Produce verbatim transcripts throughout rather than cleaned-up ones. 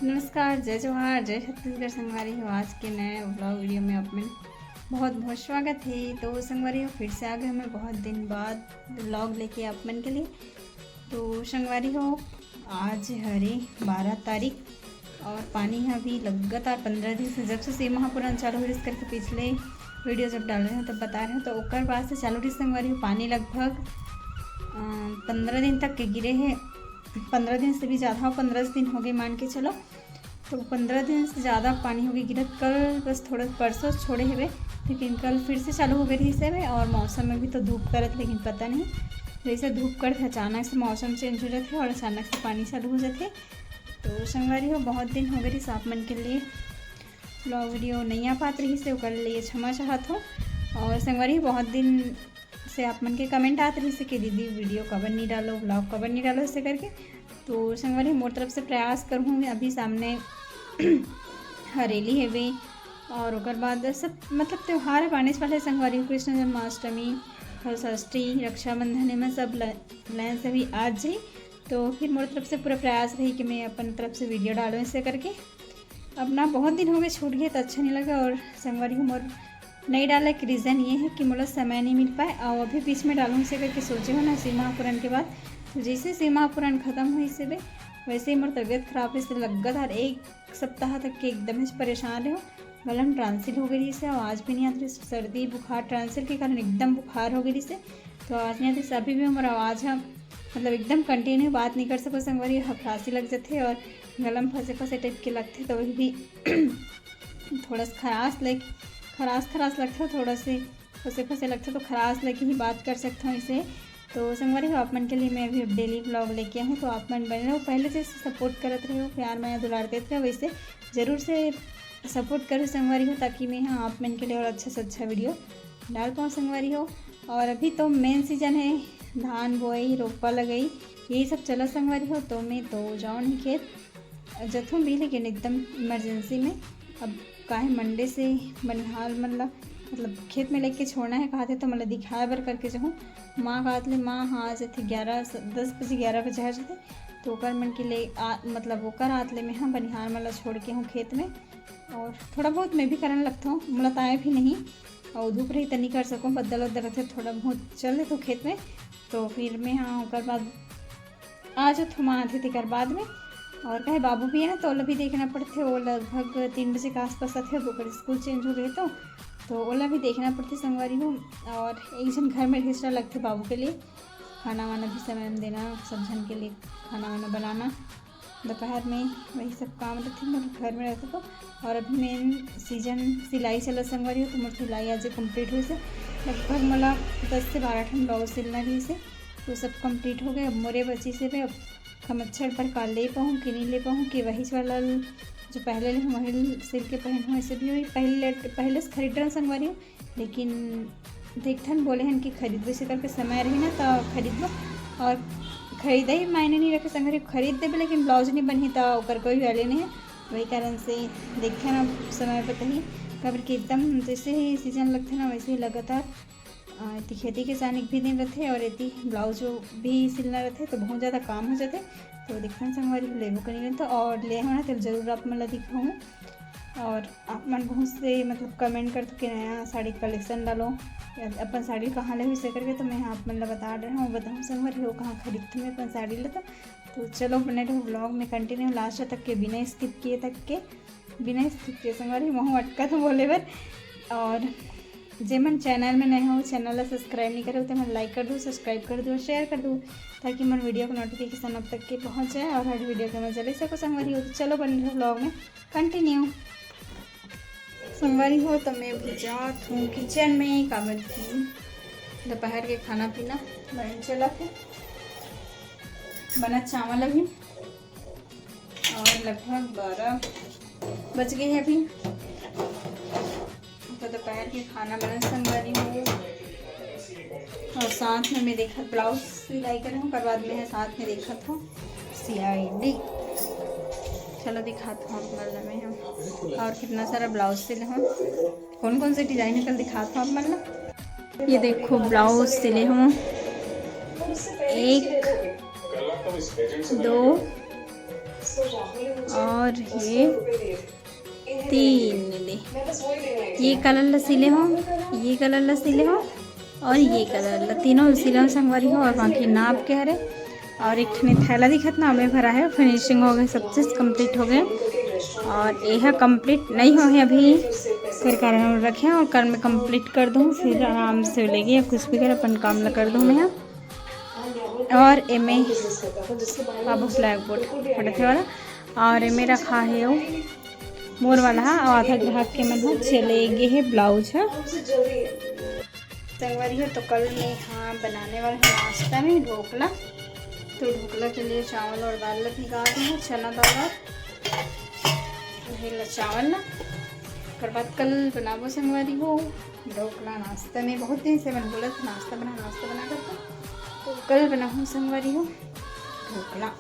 नमस्कार, जय जोहार, जय छत्तीसगढ़ संगवारी हो। आज के नए व्लॉग वीडियो में आप मन बहुत बहुत स्वागत है। तो संगवारी हो, फिर से आ गए हमें बहुत दिन बाद व्लॉग लेके आप मन के लिए। तो संगवारी हो, आज हरे बारह तारीख और पानी ह अभी लगातार पंद्रह दिन से, जब से शिव महापुराण चालू होइस करके पिछले वीडियो जब डाले हैं तब बता रहे हो, तो ओकर बाद से चालू रहिस संगवारी हो पानी लगभग पंद्रह दिन तक के गिरे है। पंद्रह दिन से भी ज़्यादा हो, पंद्रह दिन हो गए मान के चलो। तो पंद्रह दिन से ज़्यादा पानी हो गए गिरत। कल बस थोड़ा, परसों छोड़े हवे, लेकिन कल फिर से चालू हो गए रहिस हवे। और मौसम में भी तो धूप करत, लेकिन पता नहीं, जैसे धूप करत है अचानक से मौसम चेंज हो जाते और अचानक से पानी चालू हो जाते। तो संगवारी हो, बहुत दिन हो गए रहिस आप मन के लिए व्लॉग वीडियो नहीं आ पात रहिस है, ओकर लिए क्षमा चाहत हो। और संगवारी हो, बहुत दिन से आप मन के कमेंट आत रहिस है कि दीदी वीडियो कबर नहीं डालो, व्लॉग कबर नहीं डालो, ऐसे करके। तो संगवारी हो, मोर तरफ से प्रयास करूँ, अभी सामने हरेली हवे और ओकर बाद सब मतलब त्यौहार है आने वाले संगवारी हो, कृष्ण जन्माष्टमी, षष्ठी, रक्षाबंधन, एमा सब ल-, लाइन से भी आ जाही। तो फिर मोर तरफ से पूरा प्रयास रही कि मैं अपन तरफ से वीडियो डालूँ ऐसे करके। अब ना बहुत दिन हो गए छूट गए तो अच्छा नहीं लगा। और संगवारी हो, मोर नहीं डाले के रीज़न ये है कि मोला समय नहीं मिल पाए और अभी बीच में डालूँ से करके सोचे हो ना शिव महापुराण के बाद। तो जैसे शिव महापुराण खत्म हुई से बे, वैसे ही मोर तबीयत खराब है, से लगातार एक सप्ताह तक के एकदम ही परेशान रहे। गला में टॉन्सिल हो गई से, आवाज़ भी नहीं आती, सर्दी बुखार टॉन्सिल के कारण एकदम बुखार हो गई से। तो आवाज़ नहीं आती, अभी भी मोर आवाज़ है मतलब एकदम कंटिन्यू बात नहीं कर सको संगवारी, हफरासी लग जाते और गला में फंसे फंसे टाइप के लगते, तो वही भी थोड़ा सा खराश लाइक खराश खराश लगता, थोड़ा से फंसे फंसे लगता, तो खराश लेके ही बात कर सकता हूँ इसे। तो संगवारी हो, आप मन के लिए मैं अभी डेली व्लॉग लेके आऊँ, तो आप मन बने रहो, पहले जैसे सपोर्ट करत रहे हो, प्यार मया दुलार देते रहे, वैसे ज़रूर से सपोर्ट करो संगवारी हो, ताकि मैं हाँ आप मन के लिए और अच्छा से अच्छा वीडियो डाल पाऊँ संगवारी हो। और अभी तो मेन सीजन है, धान बोई, रोपा लगई, यही सब चला संगवारी हो। तो मैं तो जाऊँ नहीं खेत, जथों भी, लेकिन एकदम इमरजेंसी में। अब काहे मंडे से बनिहार मन ला मतलब खेत में लेके छोड़ना है, कहाथे तो मतलब दिखाए बर करके जाहूँ। माँ कहत ले, माँ हाँ आ जाथे ग्यारह, दस बजे, ग्यारह बजे आ जाथे, तो ओकर मन के ले आ, मतलब ओकर आत ले मैं हाँ बनिहार मन ला छोड़ के हूँ खेत में। और थोड़ा बहुत मैं भी करन लगता हूँ, मोला ताए भी नहीं, और धूप रही तो नहीं कर सकूँ, बदल उदल रहते, थोड़ा बहुत चल देता हूँ खेत में। तो फिर मैं हाँ ओकर बाद आ जाथों, माँ आथे तेकर बाद में। और कहे बाबू भी है ना, तो ओला भी देखना पड़थे, वो लगभग तीन बजे के आसपास आथे, अब ओकर स्कूल चेंज हो गए तो, तो ओला भी देखना पड़थे संगवारी हो। और एक झन घर में एक्स्ट्रा लगथे बाबू के लिए, खाना वाना भी समय में देना, सब झन के लिए खाना वाना बनाना, दोपहर में वही सब काम रहथे, मतलब घर में रहथे तो। और अभी मेन सीजन सिलाई चला संगवारी हो, तो मोर सिलाई आज कंप्लीट हुई से, लगभग मोला दस से बारह ठन ब्लाउज सिलना रही से, वो सब कंप्लीट हो गए। अब मोरे बची से अब कमच्छर पर का ले पाऊँ कि नहीं ले पाऊँ, कि वही वाला जो पहले ले हूँ वही सिल के पहन हूँ, ऐसे भी वही पहले पहले से खरीद रहा संगवारी हो। लेकिन देखथन, बोले हन कि खरीदबे से करके समय रही ना तो खरीदबो। और खरीदे ही मायने नहीं रखे संगवारी, खरीद देबे लेकिन ब्लाउज नहीं बनही तो ओकर कोई वैल्यू नहीं है। वही कारण से देखथन अब समय बताही, काबर कि एकदम जैसे ही सीजन लगथे ना वैसे ही लगातार अ, एती खेती किसानी के भी दिन रथे और एती ब्लाउज भी सिलना रथे, तो बहुत ज़्यादा काम हो जाथे। तो देखथन संगवारी हो लेबो के नहीं लेबो, तो और ले हूँ ना, तो जरूर आप मन ला दिखाऊँ। और आप मन बहुत से मतलब कमेंट करथो कि नया साड़ी कलेक्शन डालो, या अपन साड़ी कहाँ ले हुई से करके, तो मैं आप मन ला बता रहे हूँ, बताऊँ संगवारी हो कहाँ खरीदती मैं अपन साड़ी ला। तो, तो चलो बने रहो ब्लॉग में कंटिन्यू लास्ट तक के, बिना स्किप किए तक के, बिना स्किप किए संगवारी महू अटका तो बोले बर। और जे मन चैनल में नए हो, चैनल ला सब्सक्राइब नहीं करे हो, तो मन लाइक कर दो, सब्सक्राइब कर दो, शेयर कर दो, ताकि मन वीडियो को नोटिफिकेशन आप तक के पहुँच जाए और हर वीडियो के मजा ले सको संगवारी हो। तो चलो बने रहो ब्लॉग में कंटिन्यू। संगवारी हो तो मैं अभी जात हूँ किचन में, काबर की दोपहर के खाना पीना बन चला थे, बना चावल अभी और लगभग बारह बज गए हैं अभी। तो दोपहर के खाना बना संगवारी हो और साथ में मैं देखत ब्लाउज सिलाई करे हूँ, ओकर बाद में है साथ में देखत हूँ सीआईडी। चलो दिखात हूँ आप मन ला मैं हम और कितना सारा ब्लाउज सिले हूँ, कौन कौन से डिजाइन निकल दिखात हूँ आप मन ला। ये देखो ब्लाउज सिले हूँ, एक, दो, और ये तीन ले, ये कलर ला सिले हो, ये कलर ला सिले हो और ये कलर ला, तीनों सिले हो संगवारी हो। और बाकी नाप के हरे और एक ठने थैला दिखत ना, ओमे भरा है। फिनिशिंग हो गए, सब चीज़ कंप्लीट हो गए। और यह कंप्लीट नहीं हो है अभी, फिर कारण हम रखे हैं और कल मैं कंप्लीट कर दूँ, फिर आराम से लेके या कुछ भी कर अपन काम ला कर दूँ मैं। और एमे बाबू ब्लैक बोर्ड फटथे वाला, और एमे रखा है वो मोर वाला हा, और आधा ग्राहक के मन ह चले गे हे ब्लाउज ह। संगवारी हो, तो कल मैं हाँ बनाने वाला हूँ नाश्ता में ढोकला। तो ढोकला के लिए चावल और दाल ला भिगा दे हूँ, चना दाल और वही ला चावल ला। ओकर बाद कल बनाबो संगवारी हो ढोकला नाश्ता में। बहुत दिन से मन बोलत नाश्ता बना, नाश्ता बना करके, तो कल बनाहूँ संगवारी हो ढोकला।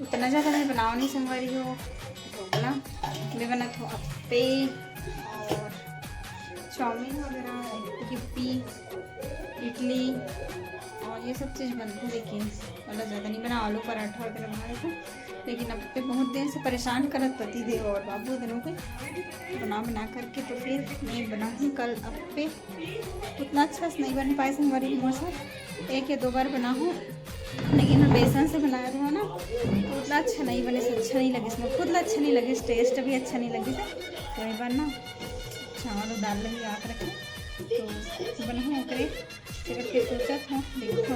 उतना ज़्यादा मैं बनाओ नहीं संगवारी हो ढोकला। मैं बनात हूँ अप्पे और चाउमीन वगैरह, गिप्पी, इडली और ये सब चीज़ बनती है, लेकिन मतलब ज़्यादा नहीं बना। आलू पराठा वगैरह बना लेते हैं, लेकिन अप्पे बहुत दिन से परेशान करत पति देव और बाबू दोनों को बना बना करके, तो फिर मैं बनाऊँ कल अप्पे। उतना अच्छा से नहीं बन पाए संगवारी हो, मोर से एक या दो बार बनाहूँ, लेकिन मैं बेसन से बनाए रहे ना, तो उतना अच्छा नहीं बने, अच्छा नहीं लगे, इसमें खुद ला अच्छा नहीं लगे, टेस्ट भी अच्छा नहीं लगे। तो एक बार ना चावल और दाल लगी आके रखे, तो बनाहूँ ओकरे, फिर फिर सोचत हूँ, देखो,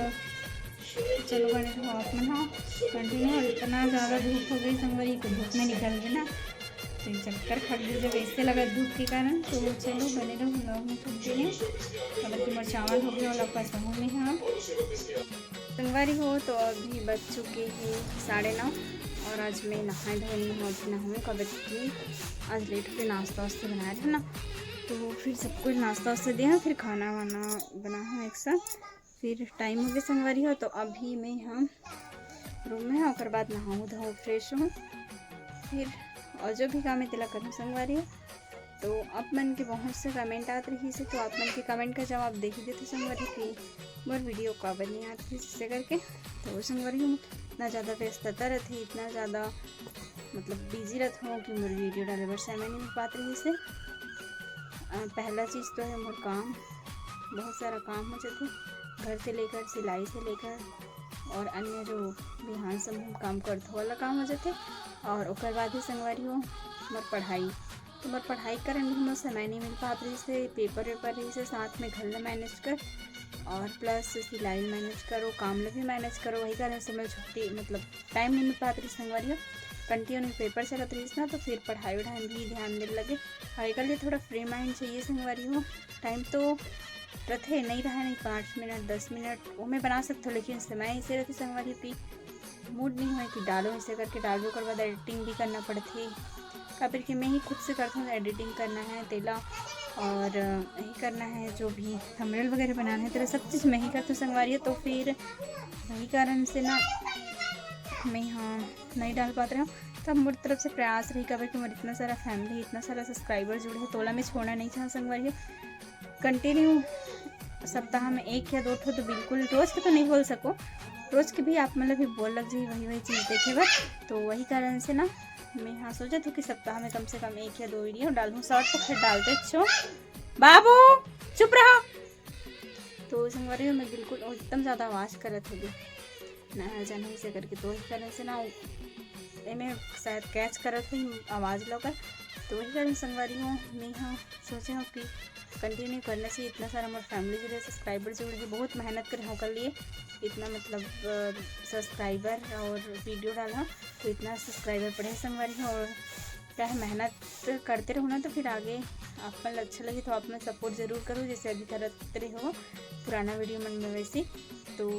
चलो बने रहो आप मन, हाँ, कंटिन्यू। और इतना ज़्यादा धूप हो गई संगवारी, तो धूप में निकल गए ना, तो ये चक्कर खट गए जब ऐसे लगा धूप के कारण। तो चलो बने रहो vlog में कंटिन्यू, मतलब कि मोर चावल हो गया और लपा सहू में, हाँ संगवारी हो। तो अभी बज चुके हैं साढ़े नौ, और आज मैं नहाए धोए नहीं हूँ, अभी नहाऊँ, काबर कि आज लेट होके नाश्ता वास्ता बनाए रहे ना, तो फिर सबको नाश्ता वास्ता दिया, फिर खाना वाना बना है एक साथ। फिर टाइम हो गया संगवारी हो, तो अभी मैं हम रूम में हूँ, ओकर बाद नहाऊँ धोऊँ फ्रेश हूँ, फिर और जो भी काम है तेला करूँ संगवारी हो। तो आप मन के बहुत से कमेंट आत रही से, तो आप मन के कमेंट का जवाब दे ही देते संगवारी कि मोर वीडियो काबर नहीं आत रही से करके। तो संगवारी हो, इतना ज़्यादा व्यस्तता रहती, इतना ज़्यादा मतलब बिजी रहत हूँ कि मोर वीडियो डाले बर समय नहीं मिल पात रही से। अ, पहला चीज़ तो है मोर काम, बहुत सारा काम हो जाथे, घर से लेकर, सिलाई से लेकर और अन्य जो बिहान समूह काम करथो वाला काम हो जाथे। और ओकर बाद ही संगवारी हो मोर पढ़ाई, तो मोर पढ़ाई करे में भी मोर समय नहीं मिल पात रही से, पेपर वेपर रही से, साथ में घर ला मैनेज कर और प्लस सिलाई मैनेज करो, काम ला भी मैनेज करो, वही कारण से मैं छुट्टी मतलब टाइम नहीं मिल पात रही संगवारी हो। कंटिन्यू पेपर चलत रही ना, तो फिर पढ़ाई वढ़ाई में भी ध्यान देने लगे। और एकर लिए थोड़ा फ्री माइंड चाहिए संगवारी हो। टाइम तो रथे नहीं रहा, नहीं पाँच मिनट दस मिनट वो मैं बना सकता हूँ, लेकिन समय ऐसे रहते संगवारी हो कि मूड नहीं होए कि डालो, ऐसे करके डालो, ओकर बाद एडिटिंग भी करना पड़थे, काबर कि मैं ही खुद से करता हूँ, एडिटिंग करना है तेला और यही करना है, जो भी थंबनेल वगैरह बनाना है तेला सब चीज़ मैं ही करता हूँ संगवारी हो। तो फिर वही कारण से ना मैं यहाँ नहीं डाल पात रहा हूँ। तब मोर तरफ से प्रयास रही, काबर कि मोर इतना सारा फैमिली, इतना सारा सब्सक्राइबर जुड़े हैं, तोला मैं छोड़ना नहीं चाह संगवारी हो। कंटिन्यू सप्ताह में एक या दो ठो तो बिल्कुल, रोज के तो नहीं बोल सको, रोज के भी आप मतलब भी बोल लग जाइए वही वही चीज़ देखे बर। तो वही कारण से ना मैं हाँ सोचत हूँ कि सप्ताह में कम से कम एक या दो वीडियो डालूँ। शॉर्ट तो खैर डालते छो। बाबू चुप रहो। तो संगवारी हो मैं बिल्कुल एकदम ज़्यादा आवाज़ करत होगी ना, जाना इसे करके, तो वही कारण से ना एमे शायद कैच करत हुई आवाज़ ला ओकर। तो वही कारण संगवारी हो मैं हाँ सोचे हूँ कि कंटिन्यू करना चाहिए। इतना सारा मोर फैमिली जुड़े, सब्सक्राइबर जुड़े हैं, बहुत मेहनत करे हैं ओकर लिए, इतना मतलब सब्सक्राइबर और वीडियो डाला, तो इतना सब्सक्राइबर बढ़े संगवारी हो। और क्या है, मेहनत करते रहो ना, तो फिर आगे आप मन ला अच्छा लगे तो आप मन सपोर्ट जरूर करो, जैसे अभी करत रहे हो पुराना वीडियो मन में वैसे। तो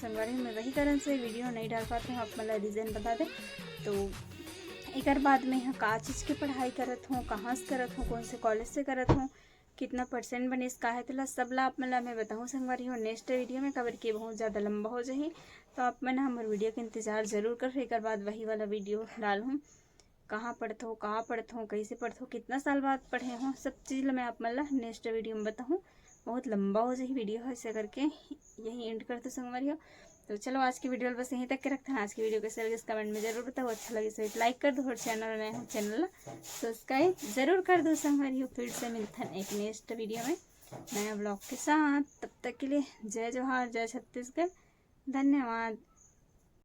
संगवारी हो मैं वही कारण से वीडियो नहीं डाल पात रहे हूँ, आप मन ला रीज़न बता दे। तो एकर बाद में यहाँ का चीज़ के पढ़ाई करत हूँ, कहाँ से करत हूँ, कौन से कॉलेज से करत हूँ, कितना परसेंट बने इसका है, तेला सब ला आप मन ला मैं बताहूँ संगवारी हो नेक्स्ट वीडियो में, काबर के बहुत ज़्यादा लंबा हो जाही। तो आप मन हमर वीडियो के इंतजार जरूर कर, एकर बाद वही वाला वीडियो डालहूँ, कहाँ पढ़थो, कहाँ पढ़थो, कैसे पढ़थो, कितना साल बाद पढ़े हो, सब चीज़ ला मैं आप मन ला नेक्स्ट वीडियो में बताहूँ। बहुत लंबा हो जाही वीडियो ह, ऐसे करके यही एंड करत हों संगवारी हो। तो चलो, आज की वीडियो बस यहीं तक के रखथन। आज की वीडियो कइसे लगिस, कमेंट में जरूर बताओ। अच्छा लगिस तो लाइक कर दो, और चैनल नए हो, चैनल ला सब्सक्राइब जरूर कर दो संगवारी हो। फिर से मिलथन एक नेक्स्ट वीडियो में नया ब्लॉग के साथ। तब तक के लिए जय जोहार, जय छत्तीसगढ़, धन्यवाद।